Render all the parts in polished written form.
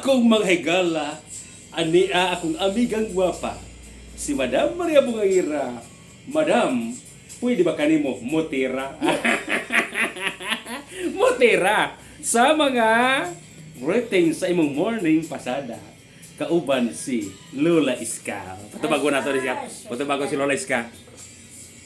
Akong mga higala, ania akong amigang gwapa, si Madam Maria Bungangira. Madam, pwede ba kanimo motira? Motira sa mga greetings sa imong morning pasada. Kauban si Lola Iska. Patubago na to siya. Patubago si Lola Iska.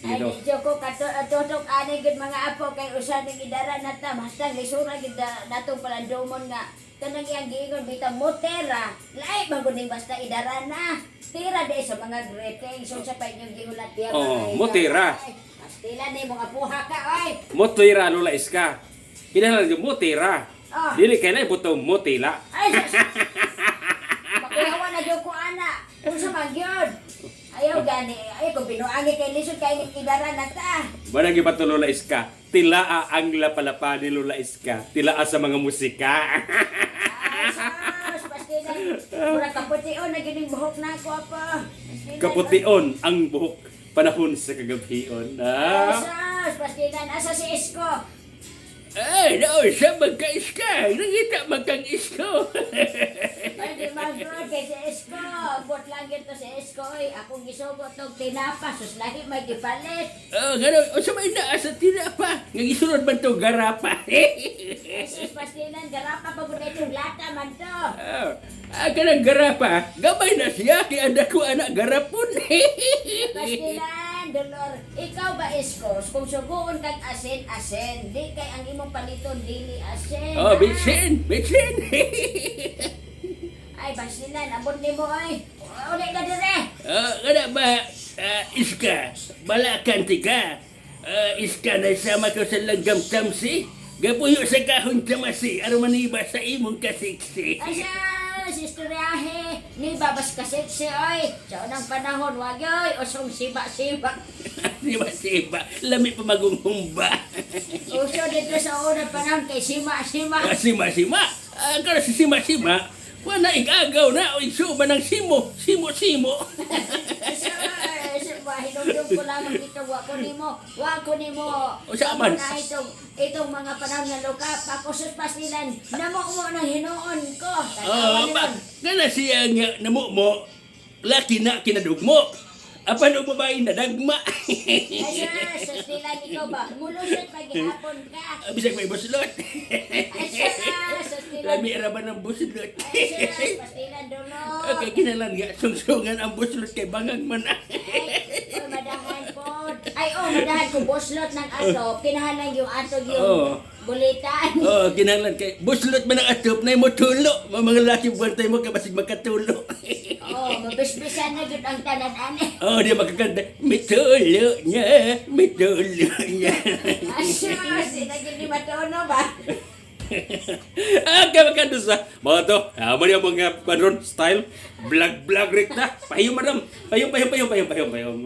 Ay, Dito. di ko katutok ani gud, mga apo, kay usa ning idara na ta basta lisura gid natong palandumon nga kanang iyang giingon bitaw motera lahi man gud ning basta idara na tira di sa mga greetings unsa pa inyong gihulat diya? Oh, motera. Pastila ni mga puha ka oy. Motira, Lola Iska. Kinahanglan gyud motira. Ah. Dili kay na butong motila. Ay sus! Makuyawa na gyud ko ana. Unsa man gyud? Ayaw gani, ay ko binuangi kay lisod kay ning idara na ta. Manang iba to, Lola Iska. Tilaa ang lapalapa ni Lola Iska. Tilaa sa mga musika. Ay, sus, pastilan. Murag kapution na gining buhok na ako, apo. Pastilan. Kapution ang buhok panahon sa kagabhion. Ay, Ah. sus, pastilan. Asa si Isko? Ay, nao siya magka-iska. Nakita magkang isko. Ay, di man good kay si Isko. Bot lang yun to si Isko. Oy, akong gisugot og tinapa. Sus, lahi may gipalit. Oh, gano'n. O sa may naa sa tinapa. Nga gisunod man to garapa. Ay, sus, pastilan. Garapa pa gud itong lata man to. Ah, kanang garapa. Gamay na siya. Kaya anda ko anak garapon. Pastilan, Dolor. Ikaw ba, Isko? Kung suguon kag asin, asin. Di kay ang imong paliton, dili asin. Oh, Ah. bitsin, bitsin. Ay, pastilan. Abot nimo, ay. Uli na dire. Ah, kana ba, ah, Iska, balakan ti ka. Ah, Iska, nasama ko sa langgam tamsi. Gapuyo sa kahon tamasi, aron maniba sa imong kasiksi. Ay, sus, istoryahe. Ni babas kasiksi, oy. Sa unang panahon, wag oy. Usong siba-siba. Siba-siba, lami pa magunghumba. Uso dito sa unang panahon kay sima-sima. Ah, sima-sima, ah, kana si sima-sima, wala igagaw na, o igsuba ng simo, simo-simo. Sus, hinumdum ko lamang ito. Wa ko nimo. Wa ko nimo. O, saan man? Na itong mga panahon nga luka. Ako sus pasilan. Namo mo ng hinuon ko. Oh, Tanawa ba, nimo. kana siya nga namo mo, laki na kinadugmo. Apan og babae nadagma. Ay, sus, sus, ikaw ba? Mulusot pag-ihapon ka. Bisag may buslot. Ay, sus, sus, Lami ra ba ng buslot? Ay, sus, pastilan dulo. Okay, kinalan nga sungsungan ang buslot kay bangag man. Ay, oy, madahan po. Ay, oh, madahan kung buslot ng atop, kinahalan yung atog yung bulitan. Oh, kinahanglan kay buslot man ang atop na mo tulo. Mga laki buwan tayo mo kay basig makatulo. Oh, mabisbisan na gyud ang tanan ani. Oh, di makakanta. Mitulo niya, mitulo niya. Asus, di na gyud ni matuno ba? Ah, kaya makando sa mga to. Ah, mali ang mga kwadron style. Vlog, vlog rekta. Pahiyom, madam. Pahiyom, pahiyom, pahiyom, pahiyom, pahiyom, pahiyom.